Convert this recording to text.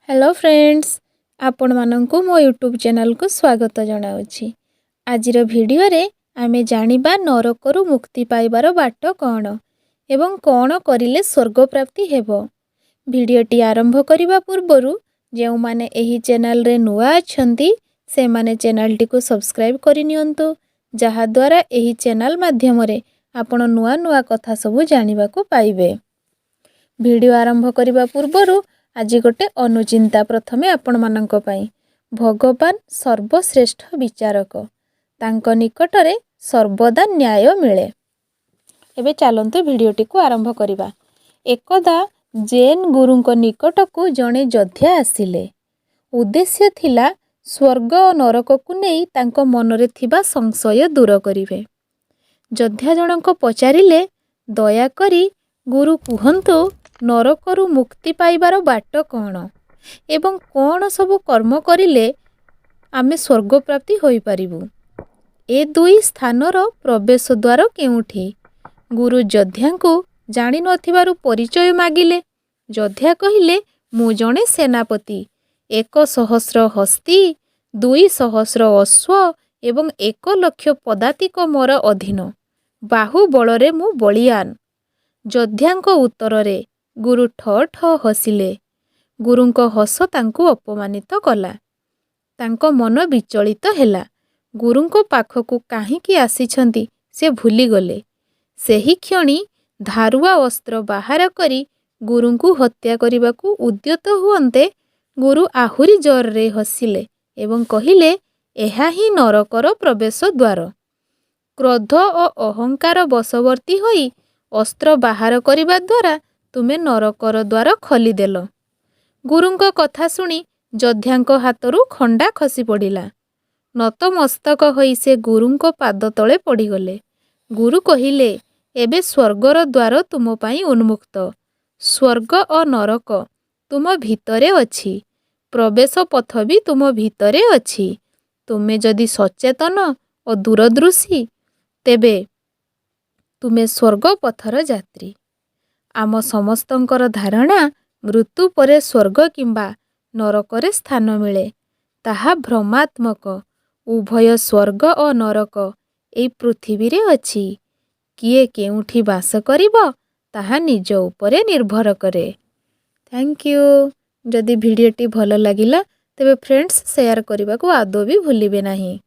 Hello friends, ଆପଣମାନଙ୍କୁ ମୋ YouTube ଚ୍ୟାନେଲକୁ ସ୍ୱାଗତ ଜଣାଉଛି। ଆଜିର ଭିଡ଼ିଓରେ ଆମେ ଜାଣିବା ନରକରୁ ମୁକ୍ତି ପାଇବାର ବାଟ କ'ଣ ଏବଂ କ'ଣ କରିଲେ ସ୍ୱର୍ଗ ପ୍ରାପ୍ତି ହେବ। ଭିଡ଼ିଓଟି ଆରମ୍ଭ କରିବା ପୂର୍ବରୁ ଯେଉଁମାନେ ଏହି ଚ୍ୟାନେଲରେ ନୂଆ ଅଛନ୍ତି, ସେମାନେ ଚ୍ୟାନେଲଟିକୁ ସବସ୍କ୍ରାଇବ୍ କରିନିଅନ୍ତୁ, ଯାହାଦ୍ୱାରା ଏହି ଚ୍ୟାନେଲ ମାଧ୍ୟମରେ ଆପଣ ନୂଆ ନୂଆ କଥା ସବୁ ଜାଣିବାକୁ ପାଇବେ। ଭିଡ଼ିଓ ଆରମ୍ଭ କରିବା ପୂର୍ବରୁ ଆଜି ଗୋଟେ ଅନୁଚିନ୍ତା ପ୍ରଥମେ ଆପଣମାନଙ୍କ ପାଇଁ। ଭଗବାନ ସର୍ବଶ୍ରେଷ୍ଠ ବିଚାରକ। ତାଙ୍କ ନିକଟରେ ସର୍ବଦା ନ୍ୟାୟ ମିଳେ। ଏବେ ଚାଲନ୍ତୁ ଭିଡ଼ିଓଟିକୁ ଆରମ୍ଭ କରିବା। ଏକଦା ଜେନ୍ ଗୁରୁଙ୍କ ନିକଟକୁ ଜଣେ ଯୋଦ୍ଧା ଆସିଲେ। ଉଦ୍ଦେଶ୍ୟ ଥିଲା ସ୍ୱର୍ଗ ଓ ନରକକୁ ନେଇ ତାଙ୍କ ମନରେ ଥିବା ସଂଶୟ ଦୂର କରିବେ। ଯୋଦ୍ଧା ଜଣକ ପଚାରିଲେ, "ଦୟାକରି ଗୁରୁ କୁହନ୍ତୁ, ନରକରୁ ମୁକ୍ତି ପାଇବାର ବାଟ କ'ଣ ଏବଂ କ'ଣ ସବୁ କର୍ମ କରିଲେ ଆମେ ସ୍ୱର୍ଗପ୍ରାପ୍ତି ହୋଇପାରିବୁ? ଏ ଦୁଇ ସ୍ଥାନର ପ୍ରବେଶ ଦ୍ୱାର କେଉଁଠି?" ଗୁରୁ ଯୋଦ୍ଧାଙ୍କୁ ଜାଣିନଥିବାରୁ ପରିଚୟ ମାଗିଲେ। ଯୋଦ୍ଧା କହିଲେ, "ମୁଁ ଜଣେ ସେନାପତି। 1 ସହସ୍ର ହସ୍ତୀ, 2 ସହସ୍ର ଅଶ୍ୱ ଏବଂ 1 ଲକ୍ଷ ପଦାତିକ ମୋର ଅଧୀନ। ବାହୁବଳରେ ମୁଁ ବଳୀୟାନ୍।" ଯୋଦ୍ଧାଙ୍କ ଉତ୍ତରରେ ଗୁରୁ ଠୋ ଠୋ ହସିଲେ। ଗୁରୁଙ୍କ ହସ ତାଙ୍କୁ ଅପମାନିତ କଲା। ତାଙ୍କ ମନ ବିଚଳିତ ହେଲା। ଗୁରୁଙ୍କ ପାଖକୁ କାହିଁକି ଆସିଛନ୍ତି, ସେ ଭୁଲିଗଲେ। ସେହିକ୍ଷଣି ଧାରୁଆ ଅସ୍ତ୍ର ବାହାର କରି ଗୁରୁଙ୍କୁ ହତ୍ୟା କରିବାକୁ ଉଦ୍ୟତ ହୁଅନ୍ତେ, ଗୁରୁ ଆହୁରି ଜୋରରେ ହସିଲେ ଏବଂ କହିଲେ, "ଏହା ହିଁ ନରକର ପ୍ରବେଶ ଦ୍ୱାର। କ୍ରୋଧ ଓ ଅହଙ୍କାର ବଶବର୍ତ୍ତୀ ହୋଇ ଅସ୍ତ୍ର ବାହାର କରିବା ଦ୍ୱାରା ତୁମେ ନରକର ଦ୍ୱାର ଖୋଲିଦେଲ।" ଗୁରୁଙ୍କ କଥା ଶୁଣି ଯୋଦ୍ଧାଙ୍କ ହାତରୁ ଖଣ୍ଡା ଖସିପଡ଼ିଲା। ନତମସ୍ତକ ହୋଇ ସେ ଗୁରୁଙ୍କ ପାଦ ତଳେ ପଡ଼ିଗଲେ। ଗୁରୁ କହିଲେ, "ଏବେ ସ୍ୱର୍ଗର ଦ୍ୱାର ତୁମ ପାଇଁ ଉନ୍ମୁକ୍ତ। ସ୍ୱର୍ଗ ଓ ନରକ ତୁମ ଭିତରେ ଅଛି। ପ୍ରବେଶ ପଥ ବି ତୁମ ଭିତରେ ଅଛି। ତୁମେ ଯଦି ସଚେତନ ଓ ଦୂରଦୃଷ୍ଟି, ତେବେ ତୁମେ ସ୍ୱର୍ଗ ପଥର ଯାତ୍ରୀ।" ଆମ ସମସ୍ତଙ୍କର ଧାରଣା ମୃତ୍ୟୁ ପରେ ସ୍ୱର୍ଗ କିମ୍ବା ନରକରେ ସ୍ଥାନ ମିଳେ। ତାହା ଭ୍ରମାତ୍ମକ। ଉଭୟ ସ୍ୱର୍ଗ ଓ ନରକ ଏଇ ପୃଥିବୀରେ ଅଛି। କିଏ କେଉଁଠି ବାସ କରିବ, ତାହା ନିଜ ଉପରେ ନିର୍ଭର କରେ। Thank you. ଯଦି ଭିଡ଼ିଓଟି ଭଲ ଲାଗିଲା, ତେବେ ଫ୍ରେଣ୍ଡସ୍, ସେୟାର କରିବାକୁ ଆଦୌ ବି ଭୁଲିବେ ନାହିଁ।